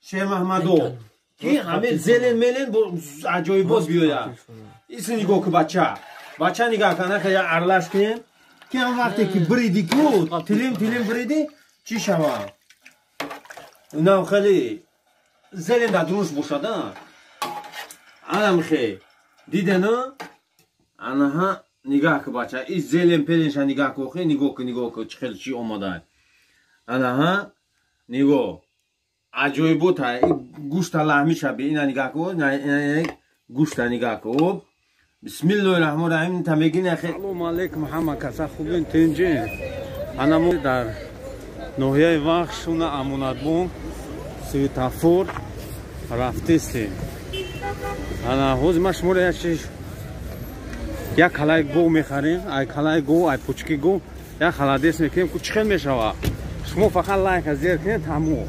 Шермаҳмадо ки ҳаме зелен мелен аҷоибот биёяд. Иси нигоҳ ку бача. Бача нигоҳ кана ка я арлаш кунем. Ки ҳам вақте ки бриди ку тилим тилим бриди чӣ шавад? Инам хеле зелен дар дурунаш бошад, а? Анам хе. Дидена? Анаҳа нигоҳ ку бача. И зелен пеленша нигоҳ ку, хе нигоҳ ку, нигоҳ ку чӣ хел чӣ омада. Анаҳа нигоҳ. Аҷоибота гӯшта лаҳмиша би ина нигоҳ ку, гӯшта нигоҳ ку. Бисмиллоҳи раҳмони раҳим та мегин ахи. Салому алайкум ҳама каса хубин тинҷин. Ана мо дар ноҳияи Вахш шуна Амонатбонк светофор рафтестем. Ана ҳозир ман шуморо як чиз як калаи гов мехарем, ай калаи гов, ай пучки гов, як халадес мекунем, ку чӣ хел мешавад? Шумо фақат лайка зер кунед, тамом.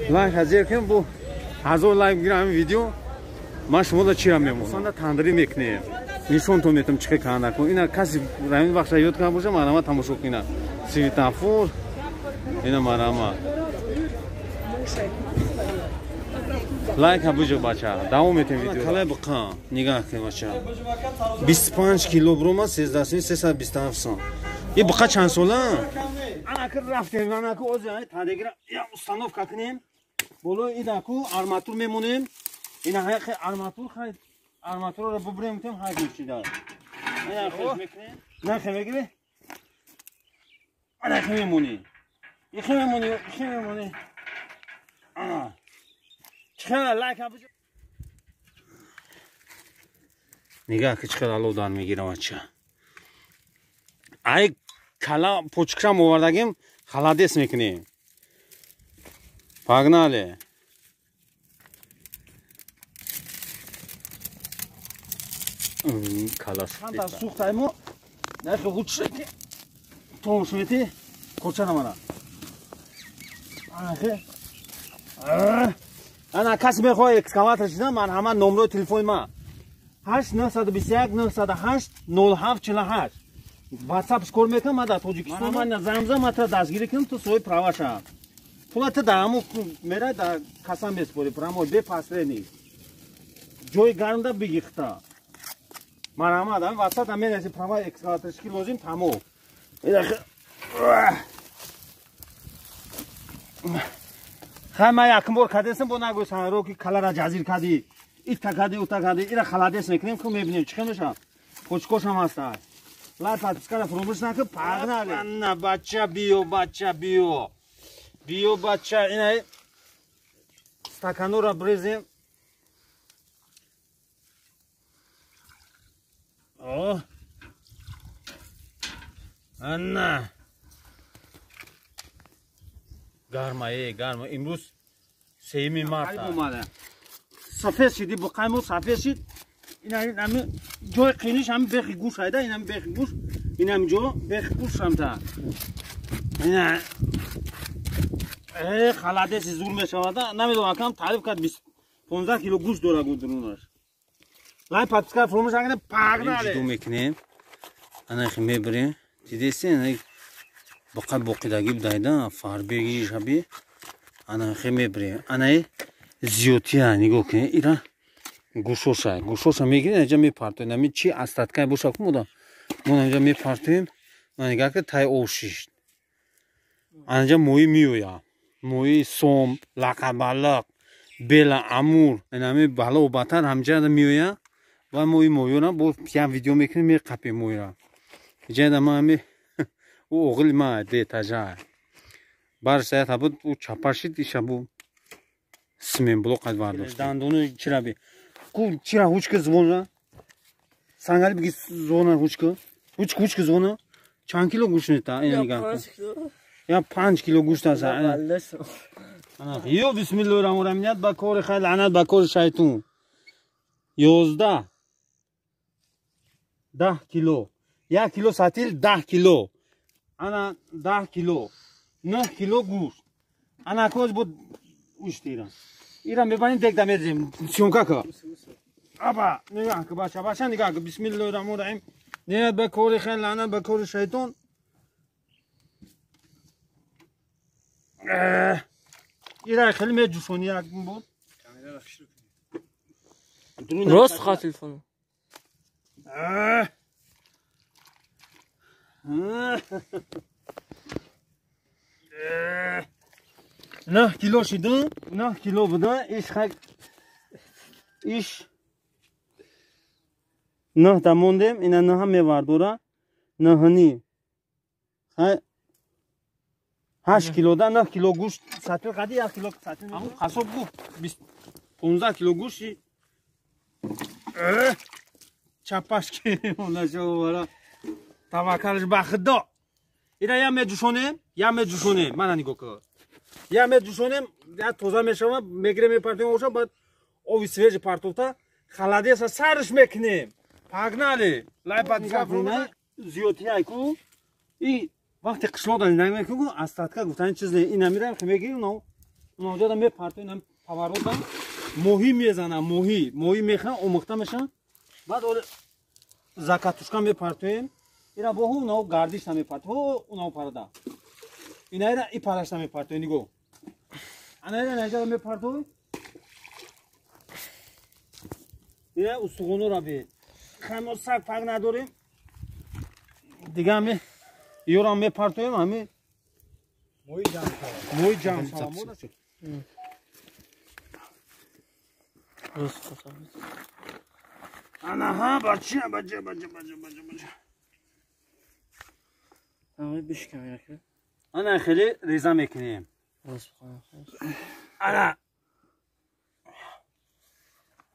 Лайка зер кунед, бо 1000 лайк бигирам ҳамин видео, ман шуморо чира мемонам. Санда тандирӣ мекунем. Нишонтон метам чӣ хел канда кун. Ина каси рамин вақта ёд карда боша, марама тамошо кунад. Светофор ина марама. Лайка буҷо бача. Давом метем видео. Калай биқа. Нигоҳ кун бача. 25 кило брома 13 327 сом. И биқа чанд сола? Ана ки рафтем, ана ки ози тандегира я установка кунем. Болои идаку арматур мемонем. Ина ҳақи арматур хай арматурро бубурем тем ҳай гӯшида. Ина хеш мекунем. На хе мегире? Ана хе мемонӣ. Ихе мемонӣ, ихе мемонӣ. Ана. Чӣ лайк буҷо. Нигоҳ ки чӣ қадар алов дар мегира бача. Ай кала почкашам овардагим, халадес мекунем. Погнали. Кала сухта сухтаймо. Нахи лучше ки томш мети коча намана. Анахи. Ана каси мехоҳад экскаватор шида, ман ҳама номрои телефони ман 8 921 908 07 48. WhatsApp кор мекунам, ман дар Тоҷикистон. Ман замзам ман тра дастгирӣ кунам, ту соҳиби права шав. Пула ту дар ҳамун мерай дар касам месупорӣ, прямо бе посредник. Ҷои гармда бигихта. Марҳамат, ҳамин WhatsApp ам менависи права экскаваторчики лозим, тамом. Хай ман якум бор кадесам, бо нагӯй санро ки калара ҷазир кадӣ, ита кадӣ, ута кадӣ, ира халадес мекунем, ку мебинем чӣ хел мешавад. Почкошам ҳаста. Лайк подпискара фуромӯш накун, погнали. На бача биё, бача биё. Биё бача, ина стаканора брезем. О. Ана. Гарма, гарма. Имрӯз 3 март омада. Сафед шиди, буқаймо сафед шид. Ина ҳами ҷои қиниш ҳами бехи гӯш айда, ин ҳами бехи гӯш, ин ҳами ҷо бехи гӯш ҳамта. Ина халадеси зур мешавада. Намедонам акам таъриф кард 15 кило гӯш дора гӯдурунаш. Лайк подписка фуромӯш накунед, погнали. Ҷудо мекунем. Ана хи мебарем. Дидеси, ана боқа боқидагӣ будайда, фарбеги шаби. Ана хи мебарем. Ана зиёдтия нигоҳ кунед, ира гӯшоша, гӯшоша мегирем, инҷа мепартоем. Ами чи остаткай боша ку мода. Мо инҷа мепартоем. Ана нигоҳ кунед, тай об шишт. Ана инҷа моҳӣ меояд. Моҳи сом, лақабалиқ, бела, амур, инами бало батар ҳамҷа меояд. Ва мо ин моҳиёра бо як видео мекунем, меқапем моҳиро. Иҷа ма ами ӯ оғили ма детажа. Бар саята буд, ӯ чапа шид, иша бу симен блок қад бардошт. Дандону чира би. Ку чира ҳучка звона? Сангали биги звона ҳучка. Ҳучка ҳучка звона. Чанд кило гӯшт мета? Ина нигоҳ кун. Я 5 кило гӯшт аст. Ё бисмиллоҳир раҳмонир раҳим. Ният ба кори хайр, лаънат ба кори шайтон. 11 10 кило. 1 кило сатил 10 кило. Ана 10 кило. 9 кило гӯшт. Ана коз буд уштира. Ира мебарем дегда мезем. Съёмка ка. Аба, нигоҳ ку бача, бача нигоҳ ку. Бисмиллоҳир раҳмонир раҳим. Ният ба кори хайр, лаънат ба кори шайтон. Ира хеле меҷӯшонӣ як бор. Рост ха телефон. 9 кило шидан, 9 кило будан, иш хак иш 9 та мондем, ина 9 мевардора, 9 ни. 8 кило да 9 кило гӯшт сатил қади 1 кило сатил. Аму қасоб гуфт 15 кило гӯшт чапаш ки онашо таваккалш ба худо. Ира я меҷӯшонем, мана нигоҳ кун. Я меҷӯшонем, я тоза мешава, мегирем мепартоем оша, баъд ови свежий партофта холодеса сарш мекунем. Погнали! Лай подсказка зиёдтияй ку. И вақте қишлоқ дар зиндагӣ мекунем, остатка гуфтани чиз не. Ина мираем, мегирем, ноҷода мепартоем, ин поворотам моҳӣ мезанам, моҳӣ, моҳӣ мехӯрам, омӯхта мешавам. Баъд закатушка мепартоем. Ира бо унао гардиш намепартоем, унао парада. Инаира и параш намепартоем, нигоҳ. Анаира наҷара мепартоем. Ина устухонора бе. Хай мо саг паг надорем. Дига ҳами ёрам мепартоем, ҳами моҳи ҷамъ шавад. Моҳи ҷамъ шавад. Анаҳа, бача, бача, бача, бача, бача, бача. Ана хеле реза мекунем. Ана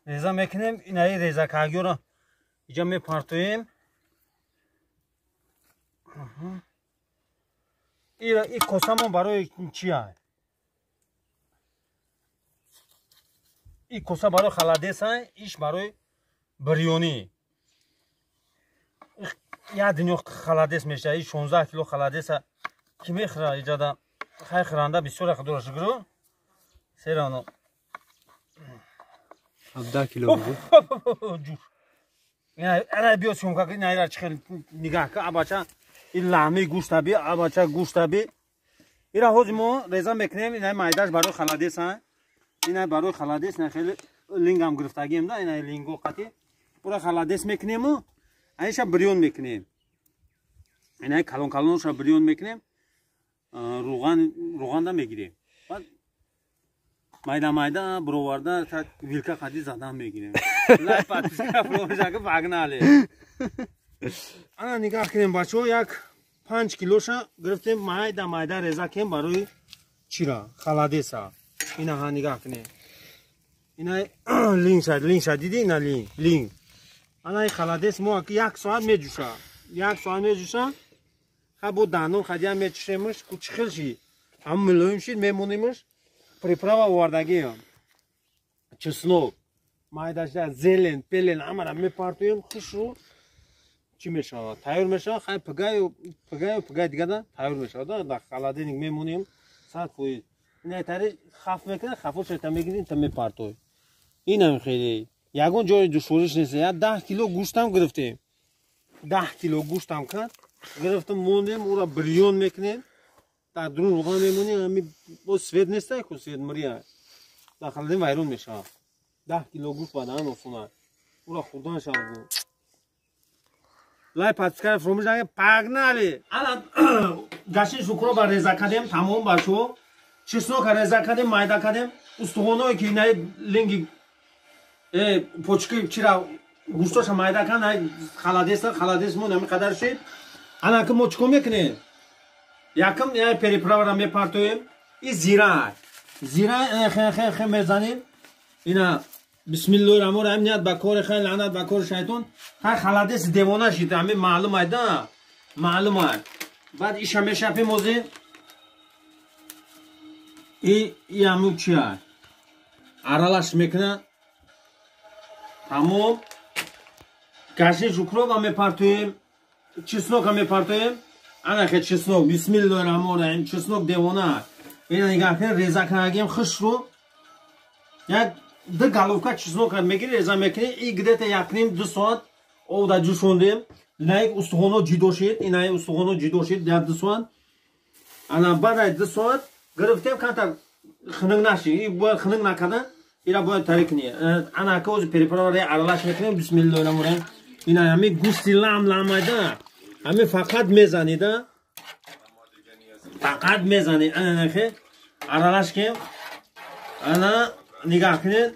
реза мекунем, инаи резакагиёро иҷа мепартоем. И косамон барои чия? И коса барои холодеса, иш барои бирёнӣ. Як дунё холодес мешавад, и 16 кило холодеса ки мехӯрад иҷода? Хай хӯранда бисёр худоро шукр. Серано 17 кило буд. Ҷуш. Ана биё съёмка кун, ина чӣ хел нигаҳ кун, абача ин лаҳми гӯшта би, абача гӯшта би. Ира ҳозир мо реза мекунем, ина майдаш барои холодеса. Ина барои холодес, ина хеле лингам гирифтагием да, ина линго қати. Ура холодес мекунему, аиша бирён мекунем. Ина калон калонша бирён мекунем. Руған руғанда мегирем. Баъд майда майда бироварда вилка қади задан мегирем. Лай подписка фромӯшаки погнали. Ана нигаҳ кунем бачаҳо, як 5 килоша гирифтем, майда майда реза кунем барои чира холодеса. Ина ҳа нигаҳ кунем. Ина линг шад, линг шад, диди ина линг, линг. Ана холодес мо як соат меҷӯша. Як соат меҷӯша. Ха бо дандон хадия мечушемш, ку чӣ хел шид? Ҳам мулоим шид, мемонимш. Приправа овардагиам. Чеснок, майдашда, зелен, пелен, ҳамара мепартоем, хушру чӣ мешавад? Тайёр мешавад, хай пигаю, пигаю, пигай дигада тайёр мешавад. Дар холодильник мемонем 100%. Ина тари хаф мекунад, хафошро та мегирем, та мепартоем. Инам хеле. Ягон ҷои душвориш нест. Я 10 кило гӯштам гирифтем. 10 кило гӯштам кард. Гирифтем, мондем, ура бирён мекунем. Дар дурун руған мемонем, ҳами боз свет нест, ку свет мирия. Дар холодильник вайрон мешавад. 10 кило гӯшт ба даҳан осон. Ура хӯрдан шавад. Лай подписка фромӯш накунед, погнали! Ана гаши шукро ба реза кардем, тамом бачаҳо. Чеснока реза кардем, майда кардем. Устухоное ки инаи линги почки чира гӯштоша майда кард, най холодеса, холодес мо ҳамин қадар шид. Ана ки мо чӣ кор мекунем? Якм приправара мепартоем. И зира. Зира хе хе хе мезанем. Ина бисмиллоҳи раҳмони раҳим, ният ба кори хайр, лаънат ба кори шайтон. Хай холодес девона шид, ҳамин маълум айда. Маълум ай. Баъд иша мешапем ҳозир. И ҳамун чи ай? Аралаш мекунад. Тамом. Гаши укропа мепартоем. Чеснока мепартоем. Ана хе чеснок, бисмиллоҳи раҳмони раҳим, чеснок девона. Ина нигаҳ кунед, реза кардагием хушру. Як ду головка чеснока мегири, реза мекунӣ, и где-то 1,5-2 соат об дар ҷӯшондем. Инаи устухоно ҷидо шид, инаи устухоно ҷидо шид, 1-2 соат. Ана баъд аз 2 соат гирифтем, камтар Хунук наши, бояд хунук накардан, ира бояд тари кунӣ. Ана ака, ози приправа аралаш мекунем. Бисмиллоҳи раҳмони раҳим. Ина ҳами гӯшти лам ламайда, ҳами фақат мезанида, фақат мезани. Ана хе аралаш кем. Ана нигаҳ кунед,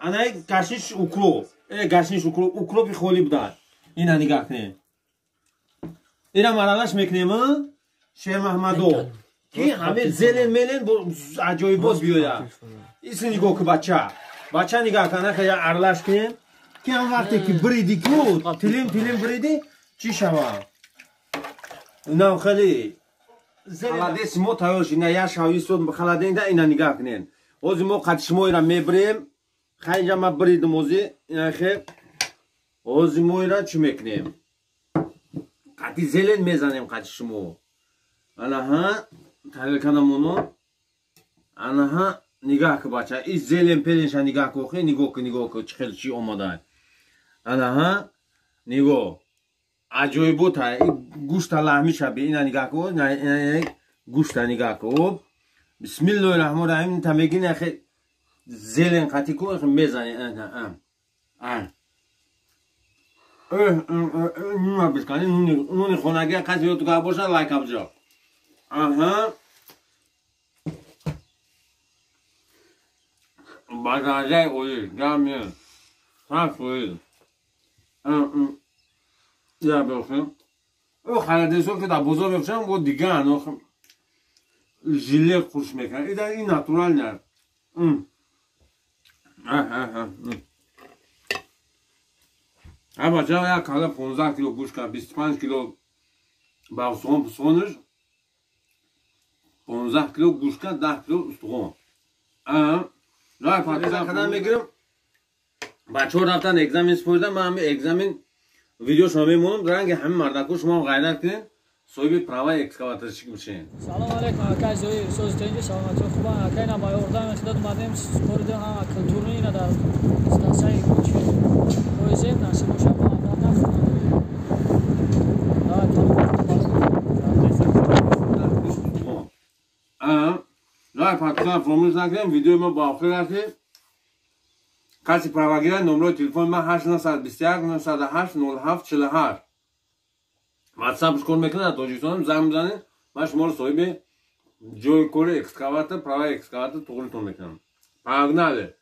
ана гашниш укроп, гашниш укроп, укропи холӣ буда. Ина нигаҳ кунед, инам аралаш мекунем. Шермаҳмадо, ки ҳами зелен мелен аҷоибот биёяд. Иси нигоҳ ку, бача, бача, нигаҳ кун. Ана аралаш кунем, ки ҳам вақте ки бириди ку, тилим тилим бириди, чӣ шавад? Инам хеле холодец мо тайёр шид. Ина як шав истод холодильник да. Ина нигаҳ кунед, ҳозир мо қати шумо ира мебирем. Хай, инҷа ма биридим. Ҳозир ина хе, ҳозир мо ира чӣ мекунем? Қати зелен мезанем қати шумо. Анаҳа, тарелканамоно. Анаҳа, нигаҳ ку, бача, и зелен пеленша нигаҳ ку. Охи, нигоҳ ку, нигоҳ ку, чӣ хел чӣ омода. Анаҳа, нигоҳ, аҷоибота. Гӯшта лаҳмиша би, ина нигаҳ ку, гӯшта нигаҳ ку. Бисмиллоҳи раҳмони раҳим. Та мегини, ахи, зелен қати ку мезани. Нуна бискани, нуни хонагия қати ётуга боша, лайка биҷо. Аҳа, ба дараҷаи олӣ гамин 100%. Я бехи о холодец о, ки дар бозор мефурӯшанд, бо дигаран желе хуш мекунад. Ида ин натуральный. Бача, як кала 15 кило гӯшт кард, 25 кило ба устухон пустухонаш, 15 кило гӯшт кард, 10 кило устухон. Қадам мегирам. Бачаҳо рафтан, экзамен супоридан. Ман ҳами экзамен видеошро мемонам. Ранги ҳами мардаку шумо ғайрат кунед, соҳиби права экскаваторщик бишед. Салом алейкум, акай Зоир, сози тенҷи, саломатӣ, хубан, акай. На ба ёрдами худат омадем, супоридем ҳама культурни. Ина дар стансияи кучи поезем, насиб боша, бо обратно. Давай. Лайк, подписан фаромӯш накунем. Видеои мо ба охир расид. Каси правагира, номрои телефони ман 8921 908 07 48. Ватсапш кор мекунад, Тоҷикистонам занг бизанед, ман шуморо соҳиби ҷои кори экскаватор, права экскаватор туғритон мекунам. Погнали!